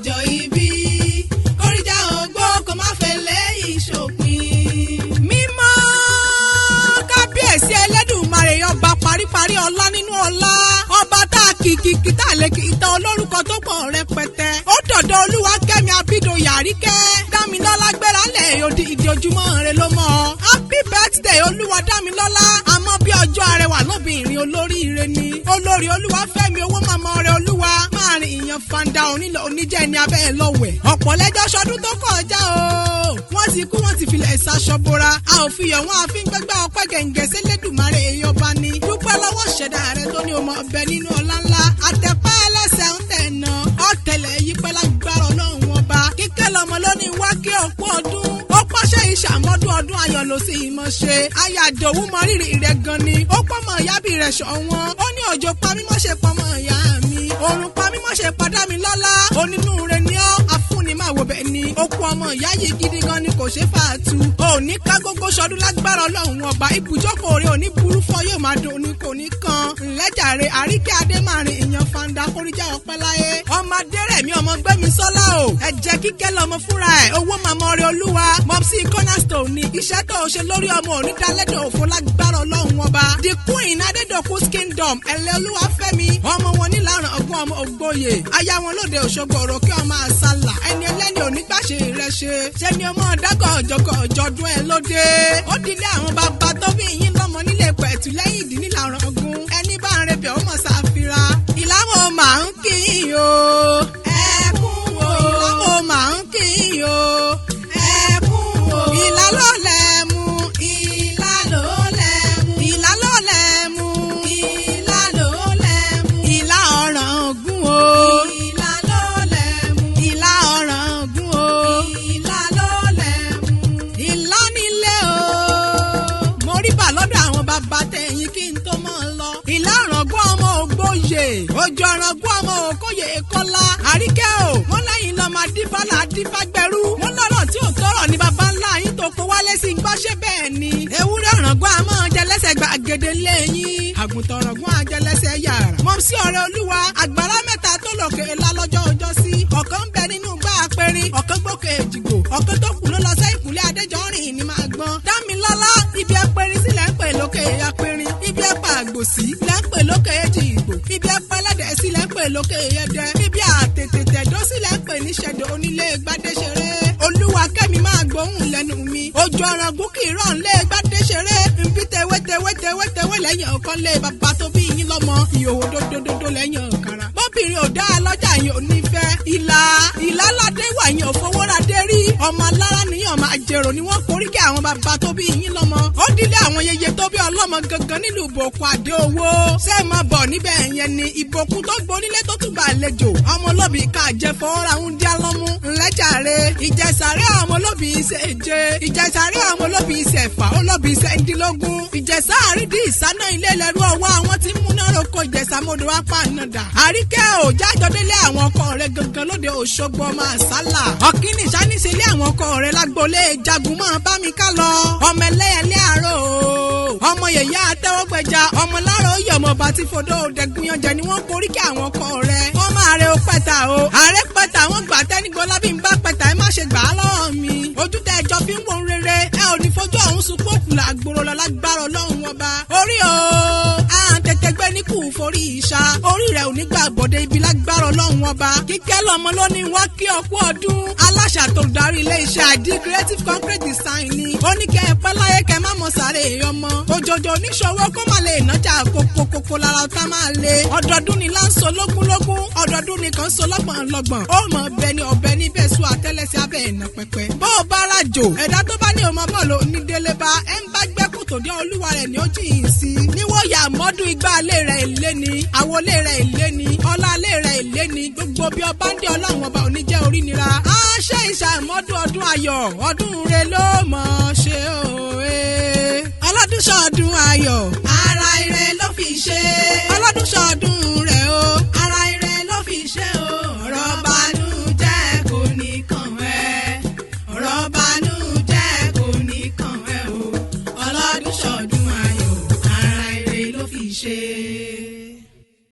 Ọjọ́ ìbí kórìjà ògbó kò má fẹ́ lẹ́yìn ṣòpin. Mímọ́ kábíyèsí Ẹlẹ́dùmarè, ọba paríparí ọlá nínú ọlá, ọba tá a kìkìkì tá a lè kì í tán, olórúkọ tó pọ̀ rẹpẹtẹ. Ó dọ̀dọ̀ Olúwa Kẹ́mi Abídòyè Àríkẹ́ Dámilọ́lá, gbéra lẹ̀ òdi ìdí ojúmọ́ rẹ ló mọ́ ọ. Happy birthday, Olúwa Dámilọ́lá. Àmọ́ bí ọjọ́ arẹwà lóbìnrin olóríire ni olórí Olúwa Fẹ́mi owó màmá rẹ. Olúwa máa rìn ìyàn fanda onílò oníjẹ́ ní abẹ́ ẹ̀ lọ́wẹ̀. Ọ̀pọ̀ lẹ́jọ́ sọdún tó kọjá o, wọ́n ti kú, wọ́n ti filẹ̀ ṣaṣọ bora. A ò fi yọ̀ wọ́n, a fi ń gbẹ́gbẹ́ ọpẹ́ gẹ̀ǹgẹ̀ sélédùmarè èèyàn bá ní. Dúpẹ́ lọ́wọ́ ṣẹ̀dá rẹ tó ní ọmọ ọbẹ̀ nínú ọlá ńlá. Àtẹ̀pá ẹlẹ́sẹ̀ ń tẹ̀nà ọ̀tẹlẹ̀ yí pẹ́ lágbára Ọlọ́run Ọba. Kíkẹ́ lọmọ lónìí wá kí ọ̀pọ̀ ọdún ó pàṣẹ ìṣàmọ́dún ọdún ayọ̀ ló sì mọ̀ ṣe. Ayàdòwú mọ rírì rẹ̀ gan ni. Ó pọ́nmọ ìyábì rẹ̀ ṣọ̀wọ́n. Ó ní òjò pa mímọ́ ṣe pọ́nmọ ìyá mi, òrùn pa mímọ́ ṣe padà mi lọ́lá. Onínúure ni ọ́, afúnni máa wò bẹ́ẹ̀ ni. Ó kú ọmọ ìyá yìí gidi gan ni, kò ṣe fàtú. Òní ká gógó sọdún lágbára Ọlọ́run Ọba. Ibùjókòó rẹ̀ òní burú fọ́, yóò máa dùn ní kò ní kan. Ńlẹ́jàre Àríkẹ́ Adé máa rìn ìyàn fanda kórìjà ọpẹ́ láyé. Ọmọ Adérẹ̀mí, ọmọ Gbẹ́mi Sọ́lá o. Ẹ̀jẹ̀ kíkẹ́ lọmọ fúnra ẹ̀. Owó màmá rẹ̀ Olúwa mopsi cornerstone ni. Iṣẹ́ tó o ṣe lórí ọmọ onídàálẹ́dọ̀ òfo lágbára Ọlọ́run Ọba. The Queen Adédọ̀kú Kingdom ẹ̀lẹ́ Olúwa Fẹ́mi, ọmọ wọn nílànà ọgbọ́n, ọmọ ògbóyè, aya wọn lóde Òṣogbo ọ̀rọ̀ kí ọmọ àṣàlà ẹni ẹlẹ́ni onígbàṣe rẹ̀ ṣe ṣe ni ọmọ dágọ̀ ọ̀jọ̀gọ̀ ọ̀jọ̀dún ẹ lóde. Ó dilé àwọn bàbá tó bí yín lọ́mọ nílé pẹ̀tù lẹ́yìn ìdí nílànà ọ̀gùn ẹni bá ń rebẹ̀ ọmọ ṣàfihàn. Ìlàwọ̀ máa ń kí yín o, ẹkún o. Ìlàwọ̀ máa ń kí yín o, ẹkún o. Ìlà ló lẹ̀ mú, ìlà ló lẹ̀ mú, ìlà ló lẹ̀ mú, ìlà ló lẹ̀ mú, ìlà ọ̀ràn ògún o, ìlà ló lẹ̀ mú, ìlà ọ̀ràn ògún o, ìlà ló lẹ̀ mú, ìlà nílé o. Mo rí bà lọ́dọ̀ àwọn bàbá tẹ̀yìn kí n tó mọ̀ ọ́ lọ. Ìlà ọ̀ràngún ọmọ ògbóyè, ojú ọ̀ràngún ọmọ òkóyè kọ́lá Àríkẹ́ o. Wọ́n lẹ́yìn lọ́mọ adífálà adífágbẹ́rú. Wọ́n lọ́rọ̀ tí ò tọrọ ní baba ńlá yín tó kó wálé sí gbọ́ṣẹ́ bẹ́ẹ̀ ni. Ewúrẹ́ ọ̀ràngún àmọ́ jẹlẹ́sẹ̀ gbàgede lẹ́yìn. Àgùntàn ọ̀ràngún àjẹlẹ́sẹ̀ yàrá. Mọ̀sí ọ̀rẹ́ Olúwa, àgbàrá mẹ́ta tó lòkè ńlá lọ́jọ́ ọjọ́ sí. Ọ̀kan ń bẹ nínú gbá apẹ̀rin, ọ̀kan gbókè èjìgbò, ọ̀kan tó kù ló lọ sẹ́yìnkùlé Adéjọ́rìn ní máa gbọ́n. Dámilọ́lá, ibi apẹ̀rin sí lẹ́ ń pè lókè apẹ̀rin, ibi ẹ̀pà àgbòsí lẹ́ ń pè lókè èjìgbò, ibi ẹ̀pà ẹlẹ́dẹ̀ sí lẹ́ ń pè lókè ẹ̀dẹ̀, ibi àtètè tẹ̀dó sí lẹ́ ń pè ní ṣẹ̀dọ̀ onílé gbadéṣeré. Olúwa Kẹ́mi máa gbóhùn lẹ́nu mi. Ojú ọ̀ràn gúnkì rán lé gbadéṣeré. Nbí tewé tewé tewé tewé lẹ́yìn ọ̀kan lé bàbá tó bí yín lọ́mọ. Ìhòòhò dódódódó lẹ́yìn ọ̀kàrà. Bóbìnrin ò dá lọ́jà yín ò ní fẹ́. Ìlà ìlàládé wà yín ò fowórádé rí. Ọmọ alára níyàn máa jèrò ni wọ́n korí kí àwọn bàbá tó bí yín lọ́mọ. Ó dílé àwọn yeye tó bí ọlọ́mọ gangan nílùú ìbòkun àdé owó. Ṣé ẹ máa bọ̀ níbẹ̀ yẹn ni ìbòkun tó gbonílé tó tún gbà àlejò. Ọmọ olóbì ká jẹ fọwọ́ra ń dí alọ́mú. Ńlẹ́jàre Ìjẹsàrẹ́ ọmọ olóbì ìṣèje. Ìjẹsàrẹ́ ọmọ olóbì ìṣẹ̀fà olóbì ìṣẹ̀ndínlógún. Ìjẹsà àrídì ìsáná ilé lẹ́rú ọwọ́ àwọn tí ń múná roko Ìjẹsà mọ́dọ̀ wá pàànàdà. Àríkẹ́ ò jájọ délé àwọn ọkọ rẹ̀ gangan lóde Òṣogbo ọmọ àsálà. Ọ̀kíní ìṣáníṣe àwọn ọkọ rẹ̀ lágbolé jagun máa bá mi ká lọ. Ọmọ ẹlẹ́yẹlé àárọ̀ o. Ọmọ yẹ̀yẹ́ àtẹ́wọ́gbẹja. Ọmọ láàárọ̀ oyè ọmọ ọba tí fodó dẹ̀gúnyanjẹ ni wọ́n korí kí àwọn ọkọ rẹ̀. Wọ́n máa rẹ ó pẹ́ta o. Ààrẹ pẹ́ta wọ́n gbà tẹ́nigbọ́lá bí n bá pẹ́ta ẹ má ṣe gbà á lọ́wọ́ mi. Ojú tẹ ẹjọ́ fi ń wo rere. Ẹ ò ní fojú ọ̀hún sunkún òkú làgbòrò lọ lágbára Ọlọ́run Ọba. Orí o, à ń tètè gbé ní kù forí ìṣá. Orí rẹ̀ ò ní gbà bọ̀dé ibi lágbára Ọlọ́run Ọba. Kíkẹ́ lọmọ ló ní wá kí ọkú ọdún. Aláṣà tó darí ilé iṣẹ́ ID Creative Concrete Design ni. Ó ní kẹ́ ẹ pẹ́ láyé kẹ́ má mọ sáré ọmọ. Òjòjò oníṣòwò kó má lè nájà kókókókó lára ọ̀tá máa le. Ọdọọdún ni láǹso lógúnlógún. Ọdọọdún ni kàn so lọ́gbọ̀n lọ́gbọ̀n. Ó mọ ọbẹ̀ ni ọbẹ̀ níbẹ̀ sùn àtẹ́lẹsẹ̀ abẹ́ ẹ̀nà pẹpẹ. Bó o bá rajo, ẹ̀dá tó bá ní ọmọ bọ́ọ̀lù onídélé bá ẹ̀ ń bá gbẹ́ kòtò dé olúwa rẹ̀ ni ó jìn sí. Níwọ̀yà mọ́dún igbá ilé rẹ̀ èlé ni, àwọlé rẹ̀ èlé ni, ọlá ilé rẹ̀ èlé ni, gbogbo bí ọba ń dé Ọlọ́run Ọba òní jẹ́ orí nira. A ṣe ìṣàmọ́dún ọdún ayọ̀, ọdún rẹ̀ ló mọ̀ ṣe òye. Ọlọ́dún ṣọdún ayọ̀, ara ire ló fi ṣe. Ọlọ́dún ṣọdún.